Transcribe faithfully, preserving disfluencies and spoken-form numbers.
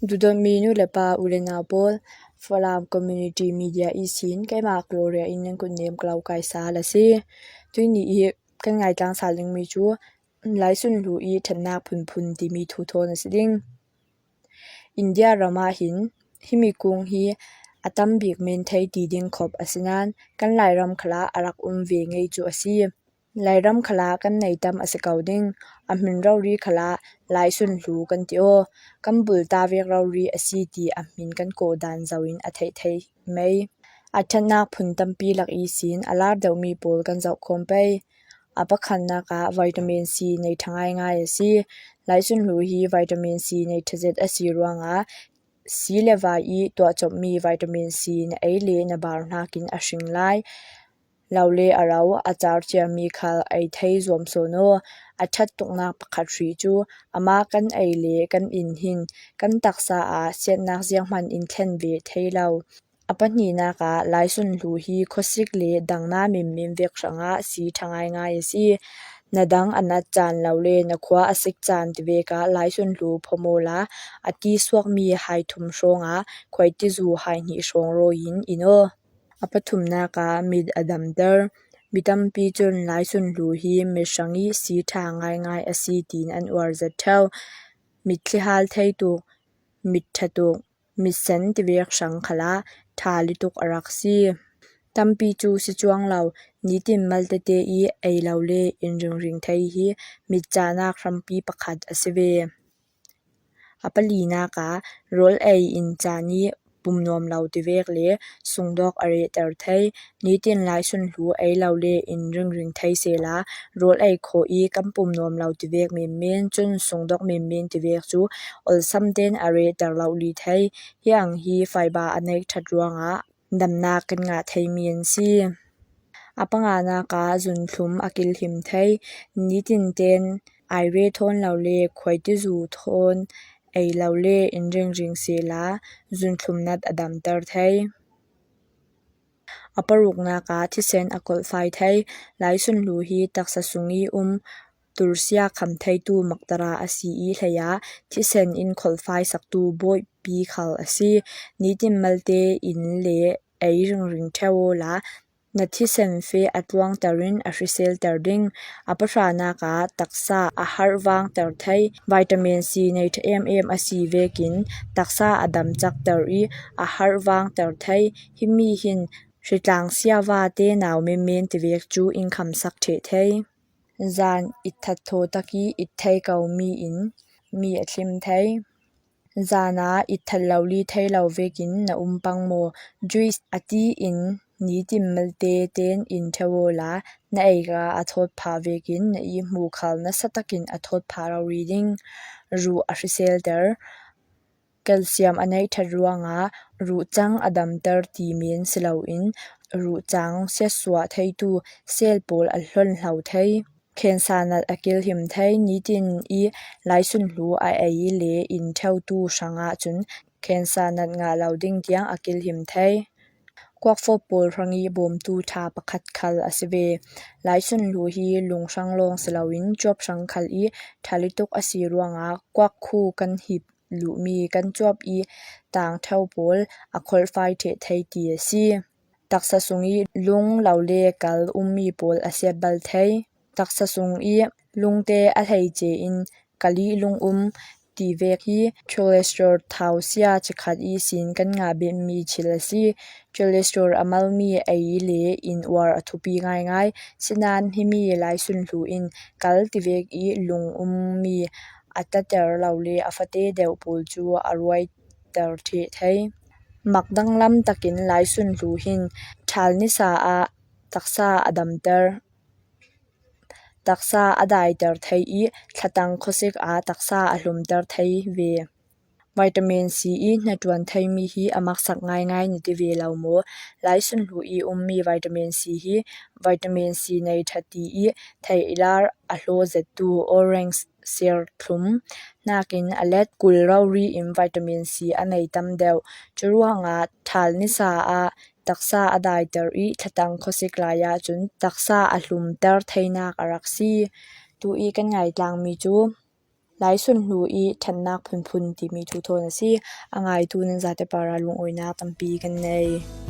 Dudonmi nu le pa, u le nau pawl, Falam Community Media ihsin keimah Gloria in nan kutnem ka lo kaisa la si. Tuini i kan ngaitlang sal dingmi cu Laisun Hlu i ṭhatnak phunphun timi thu thawn a si ding. India ram ah hin himi kung hi a tam bik men thei ti ding khop a si nain kan Lairam khalah a rak um ve ngei cu a si. Lairam khalah kan nei tam a si ko ding. A hmin rori khalah Laisun Hlu kan ti aw. Kan bul ta vek rori a si ti a hmin kan kawh dan zoh in a theih theih mei. A ṭhatnak phun tampi lak ihsin a lar deuhmi pawl kan zoh khawm pei. A pakhatnak ah vitamin C nei ṭha ngaingai a si. Laisun Hlu hi vitamin C nei ṭha zet a si ruangah si le vai i tuahcawmhmi vitamin C na ei le na bar hnakin a hring lai. Lo le a ro a car ciami khal ei thei zuam sawn aw. A ṭhat tuknak pakhat hrih cu amah kan ei le kan in hin kan taksa ah siatnak zianghman in thlen ve thei lo. A pahnihnak ah Laisun Hlu hi khuasik le dang na menmen vek hrangah si ṭha ngaingai a si. Na dang a nat caan lo le na khua a sik caan ti vek ah Laisun Hlu phom awla a ti suakmi hai thum hrawngah khuaitizu hai hnih hrawng rawi in in aw. A pathumnak ah mit a damter. Mi tampi cun Laisun Hlu hi mit hrang i si ṭha ngaingai a si tiin an uar zet ṭheu. Mit thlihal thei tuk, mit ṭha tuk, mit sen ti vek hrang khalah ṭha lutuk a rak si. Tampi cu si cuang lo, nitin mal tete i ei lo le in ringring thei hi mit caanak hrampi pakhat a si ve. A palinak ah rawl ei in caan i pum nuam lo ti vek le sungdawk a rehter thei. Nitin Laisun Hlu ei lo le in ringring thei sehla, rawl ei khawh i kan pum nuam lo ti vek menmen, cun sungdawk menmen ti vek cu olsam tein a rehter lo li thei. Hi ang hi fiber a neih ṭhat ruangah damnak kan ngah theimi an si. A panganak ah zunthlum a kilhim thei. Nitin tein ai re thawn lo le khuaitizu thawn ei lo le in ringring sehla, zunthlum nat a damter thei. A paruknak ah thisen a kolhfai thei. Laisun Hlu hi taksa sung i um tursia kham theitu maktara a si i hleiah thisen in kholhfai saktu bawipi khal a si. Nitin malte in le ei ringring ṭheu awla na thisen fe a tluangter in a hriselter ding. A pahranak ah taksa a harh vangter thei. Vitamin C nei ṭha em em a si vekin taksa a dam cakter i a harh vangter thei. Himi hin hritlang siava te nau menmen ti vek cu in khamsak ṭheh thei. Zan it that thaw tak i it thei ko mi in mi a thlim thei. Zan ah it that lo li thei lo vekin na um pang maw? Juice a ti in nitin malte tein in ṭheu awla na eika a thawt phah vekin na i hmu khal nasa takin a thawt phah rori ding. Ruh a hriselter. Calcium a neih ṭhat ruangah ruhcang a damter ti men si loin ruhcang siatsuah theitu sel pawl a hlonhlo thei. Khensa nat a kilhim thei. Nitin i Laisun Hlu a ei le in ṭheutu hrangah cun khensa nat ngah lo ding tiang a kilhim thei. Kuakfawp pawl hrang i bawmtu ṭha pakhat khal a si ve. Laisun Hlu hi lung hrang lawng si loin cuap hrang khal i ṭha lutuk a si ruangah kuak khu kan hip luhmi kan cuap i tang ṭheu pawl a kholhfai ṭheh thei ti a si. Taksa sung i lung lo le kal ummi pawl a siat bal thei. Taksa sung i lungte a hleice in kal i lung um ti vek hi cholesterol thau sia chikhat ihsin kan ngah bemmi thil a si. Cholesterol a malmi ei le in uar a thupi ngaingai. Sinain himi Laisun Hlu in kal ti vek i lung ummi a tater lo le a fate deuh pawl cu a ruaiter ṭheh thei. Mak danglam takin Laisun Hlu hin ṭhal nisa ah taksa a damter, taksa a daiter thei i thlatang khuasik ah taksa a hlumter thei ve. Vitamin C i hnaṭuan theimi hi a maksak ngaingai na ti ve lo maw? Laisun Hlu i ummi vitamin C hi vitamin C nei ṭha ti i theilar a hlaw zettu orange serthlum hnakin a let. Kul rori in vitamin C a nei tam deuh. Curuangah ṭhal nisa ah taksa a daiter i thlatang khuasik lai ahcun taksa a hlumter theinak a rak si. Tu i kan ngaitlangmi cu Lai Sunhlu i Thennak Phunphun timi thu thawn a si. A ngaitu nan zate para lungawinak tampi kan nei.